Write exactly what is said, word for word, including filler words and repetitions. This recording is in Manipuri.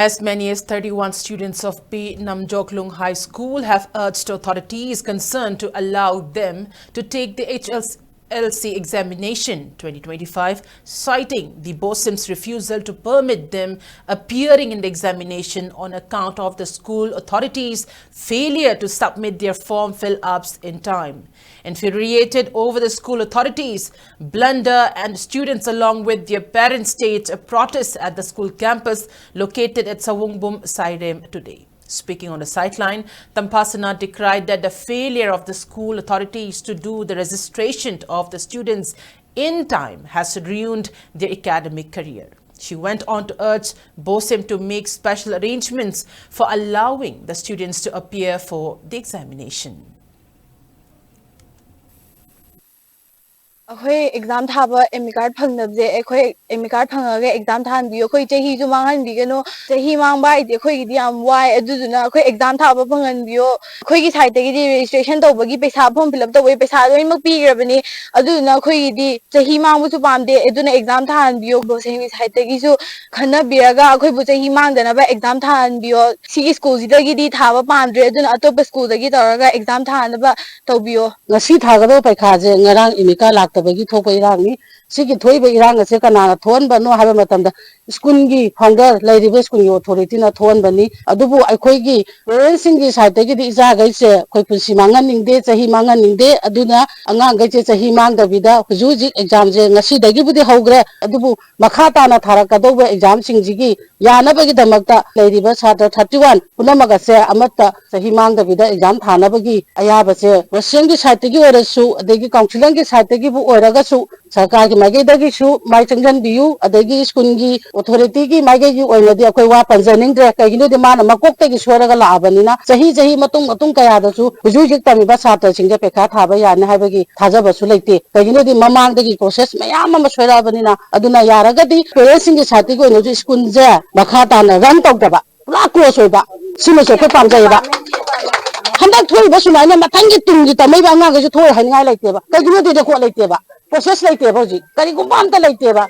As many as thirty-one students of P Namjoklung High School have urged authorities concerned to allow them to take the H L C examination twenty twenty-five, citing the BOSEM's refusal to permit them appearing in the examination on account of the school authorities' failure to submit their form fill-ups in time. Infuriated over the school authorities' blunder, and students along with their parents staged a protest at the school campus located at Sawungbum Sairem today. Speaking on the sideline, Tampasana decried that the failure of the school authorities to do the registration of the students in time has ruined their academic career. She went on to urge BOSEM to make special arrangements for allowing the students to appear for the examination. ꯑꯩꯈꯣꯏ ꯑꯦꯛꯖꯥꯝ ꯊꯥꯕ ꯑꯦꯗꯃꯤꯠ ꯀꯥꯔꯗ ꯐꯪꯗꯕꯁꯦ ꯑꯩꯈꯣꯏ ꯑꯦꯗꯃꯤꯠ ꯀꯥꯔꯗ ꯐꯪꯉꯒ ꯑꯦꯛꯖꯥꯝ ꯊꯥꯍꯟꯕꯤꯌꯨ꯫ ꯑꯩꯈꯣꯏ ꯆꯍꯤꯁꯨ ꯃꯥꯡꯍꯟꯕꯤꯒꯅꯨ꯫ ꯆꯍꯤ ꯃꯥꯡꯕ ꯍꯥꯏꯗꯤ ꯑꯩꯈꯣꯏꯒꯤꯗꯤ ꯌꯥꯝ ꯋꯥꯏ꯫ ꯑꯗꯨꯗꯨꯅ ꯑꯩꯈꯣꯏ ꯑꯦꯛꯖꯥꯝ ꯊꯥꯕ ꯐꯪꯍꯟꯕꯤꯌꯣ꯫ ꯑꯩꯈꯣꯏꯒꯤ ꯁꯥꯏꯠꯇꯒꯤꯗꯤ ꯔꯦꯖꯤꯁꯇ꯭ꯔꯦꯁꯟ ꯇꯧꯕꯒꯤ ꯄꯩꯁꯥ, ꯐꯣꯔꯝ ꯐꯤꯜ ꯑꯞ ꯇꯧꯕꯒꯤ ꯄꯩꯁꯥ ꯂꯣꯏꯅꯃꯛ ꯄꯤꯈ꯭ꯔꯕꯅꯤ꯫ ꯑꯗꯨꯗꯨꯅ ꯑꯩꯈꯣꯏꯒꯤꯗꯤ ꯆꯍꯤ ꯃꯥꯡꯕꯁꯨ ꯄꯥꯝꯗꯦ꯫ ꯑꯗꯨꯅ ꯑꯦꯛꯖꯥꯝ ꯊꯥꯍꯟꯕꯤꯌꯣ꯫ ꯕꯣꯁꯦꯟꯒꯤ ꯁꯥꯏꯠꯇꯒꯤꯁꯨ ꯈꯟꯅꯕꯤꯔꯒ ꯑꯩꯈꯣꯏꯕꯨ ꯆꯍꯤ ꯃꯥꯡꯗꯅꯕ ꯑꯦꯛꯖꯥꯝ ꯊꯥꯍꯟꯕꯤꯌꯣ꯫ ꯁꯤꯒꯤ ꯁ꯭ꯀꯨꯜꯁꯤꯗꯒꯤꯗꯤ ꯊꯥꯕ ꯄꯥꯝꯗ꯭ꯔꯦ꯫ ꯑꯗꯨꯅ ꯑꯇꯣꯞꯄ ꯁ꯭ꯀꯨꯜꯗꯒꯤ ꯇꯧꯔꯒ ꯑꯦꯛꯖꯥꯝ ꯊꯥꯅꯕ ꯇꯧꯕꯤꯌꯣ꯫ ꯉꯁꯤ ꯊꯥꯒꯗꯕ ꯄꯩꯈꯥꯁꯦ ꯉꯔꯥꯡ ꯑꯦꯗꯃꯤꯠ ꯀꯥꯔꯗ ꯂꯥꯛꯇꯕꯒꯤ ꯊꯣꯛꯄ ꯏꯔꯥꯡꯅꯤ꯫ ꯁꯤꯒꯤ ꯊꯣꯛꯏꯕ ꯏꯔꯥꯡ ꯑꯁꯦ ꯀꯅꯥꯅ ꯊꯣꯛꯍꯟꯕꯅꯣ ꯍꯥꯏꯕ ꯃꯇꯝꯗ, ꯁ꯭ꯀꯨꯜꯒꯤ ꯐꯥꯎꯟꯗꯔ, ꯂꯩꯔꯤꯕ ꯁ꯭ꯀꯨꯜꯒꯤ ꯑꯣꯊꯣꯔꯤꯇꯤꯅ ꯊꯣꯛꯍꯟꯕꯅꯤ꯫ ꯑꯗꯨꯕꯨ ꯑꯩꯈꯣꯏꯒꯤ ꯄꯦꯔꯦꯟꯁꯁꯤꯡꯒꯤ ꯁꯥꯏꯠꯇꯒꯤꯗꯤ ꯏꯆꯥꯈꯩꯁꯦ ꯑꯩꯈꯣꯏ ꯄꯨꯟꯁꯤ ꯃꯥꯡꯍꯟꯅꯤꯡꯗꯦ, ꯆꯍꯤ ꯃꯥꯡꯍꯟꯅꯤꯡꯗꯦ꯫ ꯑꯗꯨꯅ ꯑꯉꯥꯡꯈꯩꯁꯦ ꯆꯍꯤ ꯃꯥꯡꯗꯕꯤꯗ ꯍꯧꯖꯤꯛ ꯍꯧꯖꯤꯛ ꯑꯦꯛꯖꯥꯝꯁꯦ ꯉꯁꯤꯗꯒꯤꯕꯨꯗꯤ ꯍꯧꯈ꯭ꯔꯦ, ꯑꯗꯨꯕꯨ ꯃꯈꯥ ꯇꯥꯅ ꯊꯥꯔꯛꯀꯗꯧꯕ ꯑꯦꯛꯖꯥꯝꯁꯤꯡꯁꯤꯒꯤ ꯌꯥꯅꯕꯒꯤꯗꯃꯛꯇ ꯂꯩꯔꯤꯕ ꯁꯥꯇ꯭ꯔ ꯊꯥꯔꯇꯤ ꯋꯥꯟ ꯄꯨꯝꯅꯃꯛ ꯑꯁꯦ ꯑꯃꯠꯇ ꯆꯍꯤ ꯃꯥꯡꯗꯕꯤꯗ ꯑꯦꯛꯖꯥꯝ ꯊꯥꯅꯕꯒꯤ ꯑꯌꯥꯕꯁꯦ ꯕꯣꯁꯦꯟꯒꯤ ꯁꯥꯏꯠꯇꯒꯤ ꯑꯣꯏꯔꯁꯨ, ꯑꯗꯒꯤ ꯀꯥꯎꯟꯁꯤꯂꯤꯡꯒꯤ ꯁꯥꯏꯠꯇꯒꯤꯕꯨ ꯑꯣꯏꯔꯒꯁꯨ, ꯁꯔꯀꯥꯔꯒꯤ ꯃꯥꯏꯀꯩꯗꯒꯤꯁꯨ ꯃꯥꯏ ꯆꯪꯁꯤꯟꯕꯤꯌꯨ꯫ ꯑꯗꯒꯤ ꯁ꯭ꯀꯨꯜꯒꯤ ꯑꯣꯊꯣꯔꯤꯇꯤꯒꯤ ꯃꯥꯏꯀꯩꯒꯤ ꯑꯣꯏꯅꯗꯤ ꯑꯩꯈꯣꯏ ꯋꯥ ꯄꯟꯖꯅꯤꯡꯗ꯭ꯔꯦ꯫ ꯀꯩꯒꯤꯅꯣꯗꯤ ꯃꯥꯅ ꯃꯀꯣꯛꯇꯒꯤ ꯁꯣꯏꯔꯒ ꯂꯥꯛꯑꯕꯅꯤꯅ ꯆꯍꯤ ꯆꯍꯤ ꯃꯇꯨꯡ ꯃꯇꯨꯡ ꯀꯌꯥꯗꯁꯨ ꯍꯧꯖꯤꯛ ꯍꯧꯖꯤꯛ ꯇꯝꯃꯤꯕ ꯁꯥꯇ꯭ꯔꯁꯤꯡꯁꯦ ꯄꯩꯈꯥ ꯊꯥꯕ ꯌꯥꯅꯤ ꯍꯥꯏꯕꯒꯤ ꯊꯥꯖꯕꯁꯨ ꯂꯩꯇꯦ꯫ ꯀꯩꯒꯤꯅꯣꯗꯤ ꯃꯃꯥꯡꯗꯒꯤ ꯄ꯭ꯔꯣꯁꯦꯁ ꯃꯌꯥꯝ ꯑꯃ ꯁꯣꯏꯔꯛꯑꯕꯅꯤꯅ꯫ ꯑꯗꯨꯅ ꯌꯥꯔꯒꯗꯤ ꯄꯦꯔꯦꯟꯁꯁꯤꯡꯒꯤ ꯁꯥꯏꯠꯇꯒꯤ ꯑꯣꯏꯅꯁꯨ ꯁ꯭ꯀꯨꯜꯁꯦ ꯃꯈꯥ ꯇꯥꯅ ꯔꯟ ꯇꯧꯗꯕ, ꯄꯨꯔꯥ ꯀ꯭ꯂꯣꯖ ꯑꯣꯏꯕ, ꯁꯤꯃꯁꯨ ꯑꯩꯈꯣꯏ ꯄꯥꯝꯖꯩꯌꯦꯕ꯫ ꯍꯟꯗꯛ ꯊꯣꯛꯏꯕ ꯁꯨꯃꯥꯏꯅ ꯃꯊꯪꯒꯤ ꯇꯨꯡꯒꯤ ꯇꯝꯃꯛꯏꯕ ꯑꯉꯥꯡꯈꯩꯁꯨ ꯊꯣꯛꯑꯣꯏ ꯍꯥꯏꯅꯤꯡꯉꯥꯏ ꯂꯩꯇꯦꯕ꯫ ꯀꯩꯒꯤꯅꯣꯗꯤ ꯔꯦꯀꯣꯔꯗ ꯂꯩꯇꯦꯕ, ꯄ꯭ꯔꯣꯁꯦꯁ ꯂꯩꯇꯦꯕ, ꯍꯧꯖꯤꯛ ꯀꯔꯤꯒꯨꯝꯕ ꯑꯝꯇ ꯂꯩꯇꯦꯕ꯫